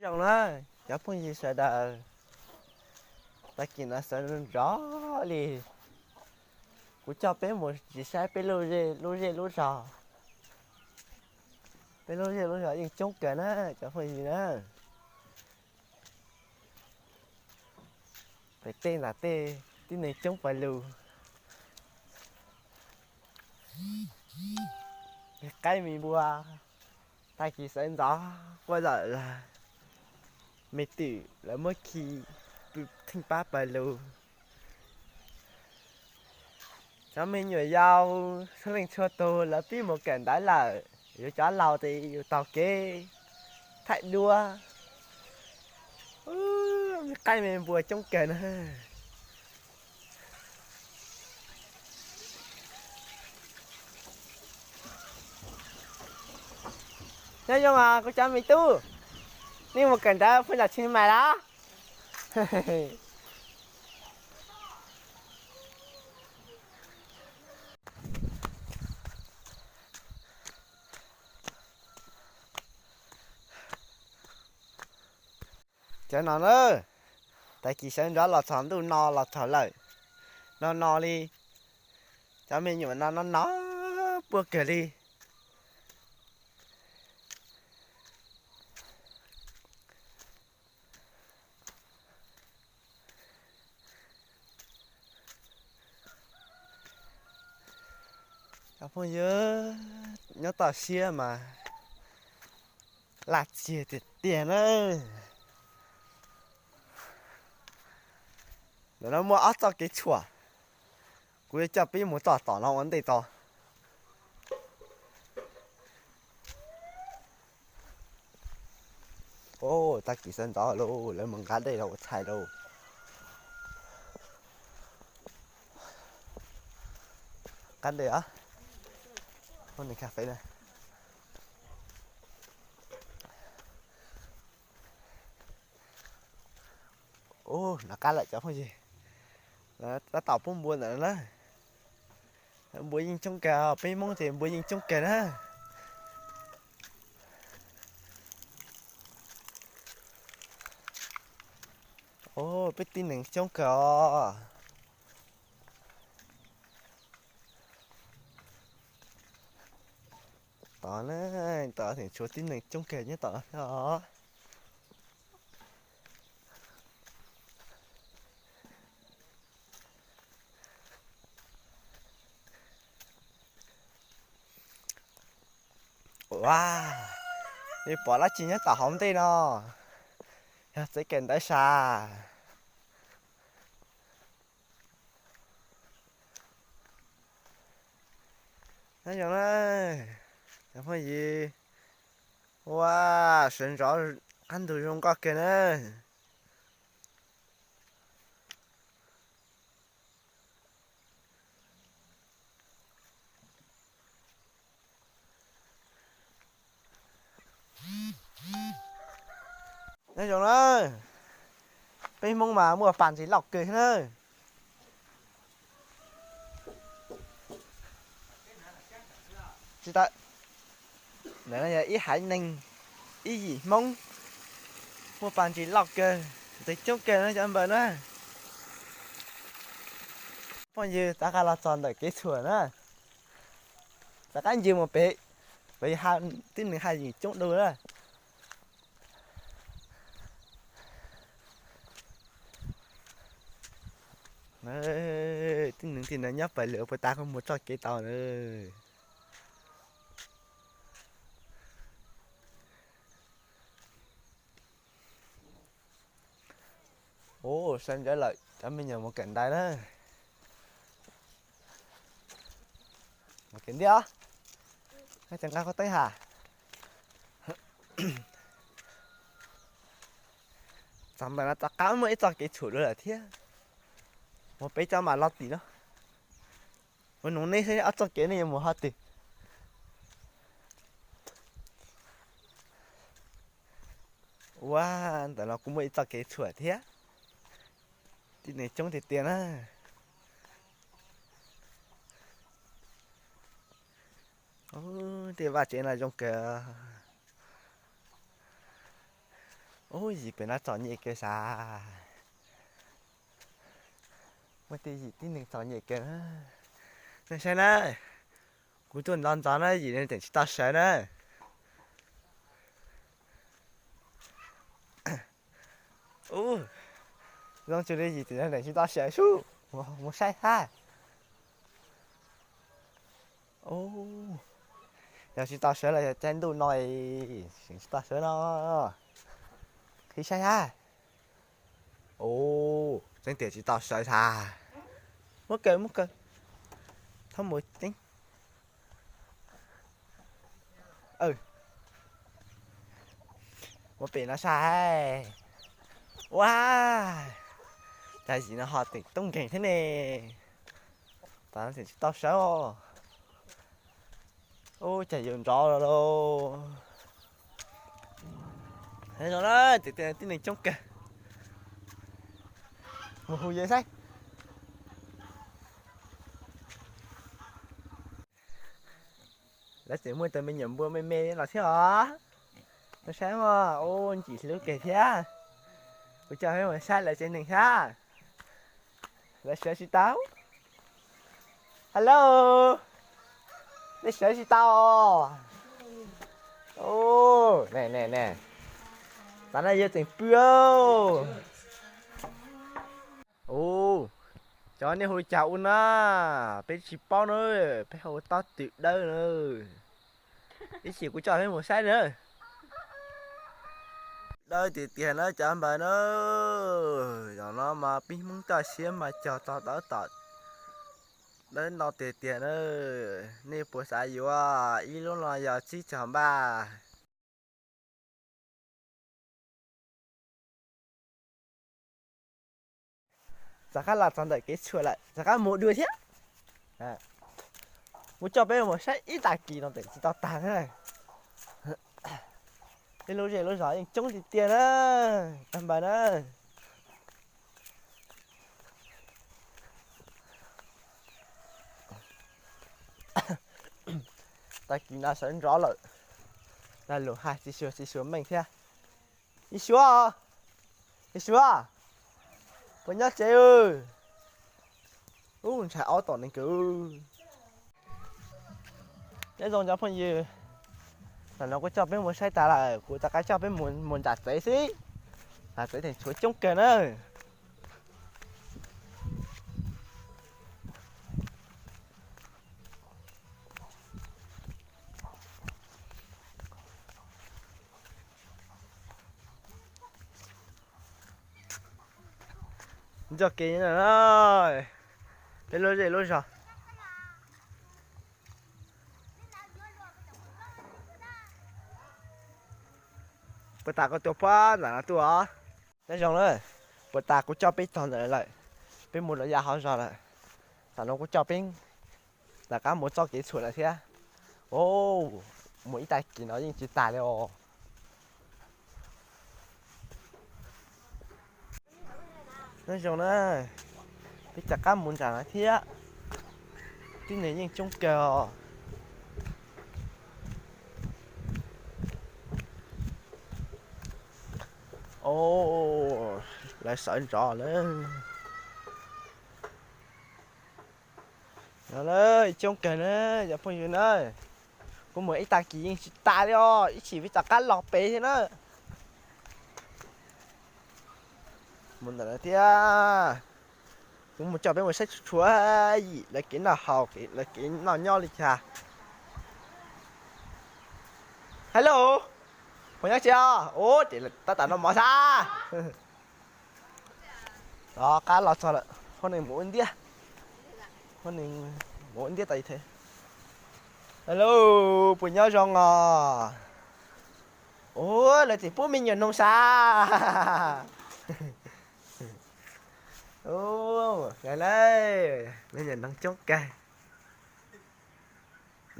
Zoo na, cov phooj ywg sawv daws, tag kis no sawv nrov li, kuv coj peb mus tsis saib peb lub zej lub zej lub zog. Peb lub zej lub zog yeej coob kawg na, cov phooj ywg na. Pem tej ntawm tej tib neeg coob pawg lug, me qaib me npua, tag kis sawv ntxov quaj zawm lawm, me twm lawv muab khi pw theej pab pawg lug. Cov me nyuam yaus txhua leej txhua tus lawv pib mus kawm ntawv lawm, yus cov laus ces yus taug kev thaij duab. Me qaib me npua coob kawg na. Nyob zoo os kuv cov me tub, nej mus kawm ntawv phooj ywg tsis mais lawm. Cov no na, tag kis sawv ntxov los txog ntuj no los txog lawm, no no li, cov me nyuam no no no puag kawg li. Cov phooj ywg, nyob toj siab mas laj txiag tiag tiag na. Ntawm no muaj ob txoj kev tshuam, kuv yuav coj peb mus txoj tom no ua ntej tso. Tag kis sawv ntxov lauj, lawv mus nqa dej los ua tshais lauj. Nqa dej os. Ub, nov qab lawm cov phooj ywg. Tab tom pub npua ntawm no na. Npua yeej coob kawg, peb Hmoob ces npua yeej coob kawg na. Peb tib neeg coob kawg os. Tom na, tom tseem tshuav tib neeg coob kawg nyob tom no thiab os. Ua, nej pom dab tsi nyob tom hauv ntej no? Yog tsev kawm ntawv sas. Nyob zoo na, cov phooj ywg, ua, sawv ntxov qab ntug zoo nkauj kawg na. Nyob zoo na, peb Hmoob mas muaj pas ntsis loj kawg na. Tsis tawm, ntawm no yog ib haiv neeg, ib yim Hmoob, muaj pas ntsis loj kawg, ntxeev coob kawg no cov npawg na. Phooj ywg, rov qab los txog ntawm kev tshuam na, rov qab ncig mus pem, pem tib neeg haj yam coob dua na. Tib neeg tim no nyob pawg lug puas tas kuj mus txoj kev tau na. Ub, sawv ntxov lawm, cov me nyuam mus kawm ntawv na. Mus kawm ntiaj os, cov nqa qhov teeb ha. Txog ntawm no rov qab muaj ib txoj kev tshuam dua lawm thiab. Mus pem tso mam los tim no. Mus noog neb seb ob txoj kev no yuav mus qhov twg. Ua, ntawm no kuj muaj ib txoj kev tshuam thiab. Tib neeg coob tiag tiag na. Ub, tej vaj tsev no zoo kawg. Ub, yim pem no txom nyem kawg sav. Muaj tej yim tib neeg txom nyem kawg na. Nej saib na, kuv tuaj ntxov ntxov na yim neeg tseem tsis tau sawv na. Ub, zoo tsis li yim tseem neeg tsis tau sawv sub. Mus saib hab. Ub, yog tsis tau sawv los yog caij ntuj no es tsis tau sawv no. Qhib saib hab. Ub, tseeb tias tsis tau sawv tag. Muab kaw, muab kaw. Thaub mus ceeb. Ua pem no saib. Ua, cas yim no ho tseem toob nkeeg thiab ne. Tas no tseem tsis tau sawv os. Ub, cas yuav nrov los lauj. Zoo na, tib neeg coob kawg. Mus hu yawg saib. Lawv tseem muaj tus me nyuam npua me me los thiab os. Saib mas, ub, ntxim hlub kawg thiab. Kuv coj peb mus saib lawv tsev neeg thiab. Lawv sawv tsis tau. Hello, nej sawv tsis tau. Ub, ne ne ne, tas no yawg tseem pw. Ub, cov nej hu li cas ua na? Peb tsis paub na, peb hu ua tob twm dawb na. Ib chim kuv coj peb mus saib na. Dawb tiag tiag na cov npawg na. Zaum no mas pib Hmoob coj siab mas cog txog tawv tom dawb no tiag tiag na. Nej puas xav yuav? Ib lub no yog tsib caug npaj. Rov qab los txog ntawm kev tshuam lawm, rov qab mus dua thiab. Kuv coj peb mus saib ib tag kis no tes tsis tau tag na. Ib lub zej lub zos yeej coob tiag tiag na, cov npawg na. Tag kis no sawv nrov lawm, lag lus hais tsis suav tsis suav meej thiab. Ib Suav, Ib Suav, puas nyob tsev? Ub, ntshai ob tom neeg kawg. Nyob zoo cov phooj ywg, tam no kuv coj peb mus saib tas lawm, kuv rov qab coj peb mus nram tsev xwb. Nram tsev tseem tshuav coob kawg na. Ntxoj kev no, peb lub zej lub zog. Puas tas kuv tua puag ntawm no tuaj os? Nyob zoo na, puas tas kuv coj peb txog ntawm lawm, peb mus rau yav hauv zos lawm. Tam no kuv coj peb rov qab mus txoj kev tshuam lawm thiab. Ub, mus ib tag kis no yeej tsis tas li os. Nyob zoo na, peb rov qab mus nram no thiab. Tib neeg yeej coob kawg os. Os, lawv sawv nrov lawm. Coob kawg na cov phooj ywg na. Kuv mus ib tag kis yeej tsis tas li os, ib chim peb rov qab los pem thiab na. Mus ntawm no thiab. Kuv mus coj peb mus saib tshuav tshuav yim lawv kev noj haus, lawv kev noj nyob li cas. Hello, puas nyob tsev os? Ub, ces tab tom noj mov xwb. Rov qab los txog lawm, hos neeg mus ua ntiab, hos neeg mus ua ntiab tas. Hello, puas nyob zoo os? Ub, lawv tseem pub me nyuam noog sav. Ub, me nyuam noog coob kawg.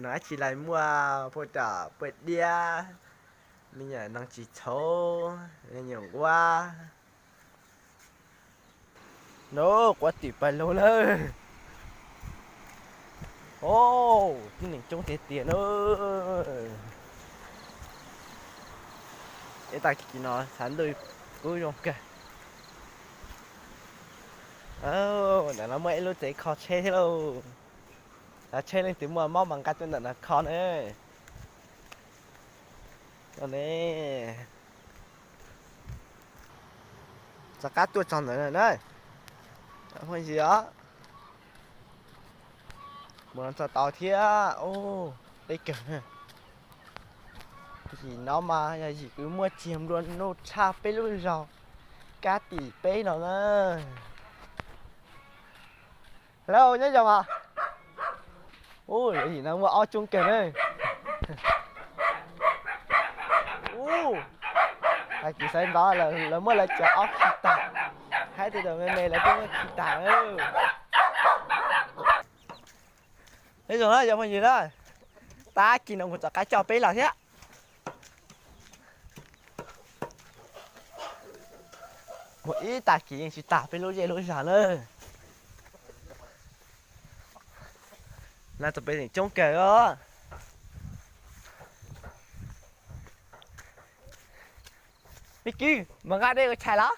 Noog dab tsi los muaj, puaj tom puaj diab, me nyuam noog tsis txhub, me nyuam nquab. No, quav tim pawg lug lawm. Os, tib neeg coob tiag tiag na. Ib tag kis no xav ntuj kub zoo kawg. Ntawm no muaj ib lub tsev kho tsheb thiab lauj. Xav tsheb leej twg muaj mob mas nqa tuaj ntawm no kho na. Ne, rov qab tuaj txog ntawm no na. Phooj ywg os, mus no txog tau thiab. Ub, deb kawg. Yim no mas yog yim kws muaj txiag nplua nuj tshaj peb lub zos Kab Tim peb no na. Hello, nyob zoo os. Ub, yim no muaj ob tsob kawg na. Ub, tag kis sawv ntxov lawv muab lawv cov ob khi tag. Haib tej me me lawv twb muab khi tag. Nyob zoo na cov phooj ywg na, tag kis no kuv rov qab coj peb los thiab. Muaj ib tag kis yeej tsis tas peb lub zej lub zos lawm. No tus pem coob kawg os. Me kwv, mas nqa dej ua tshais los?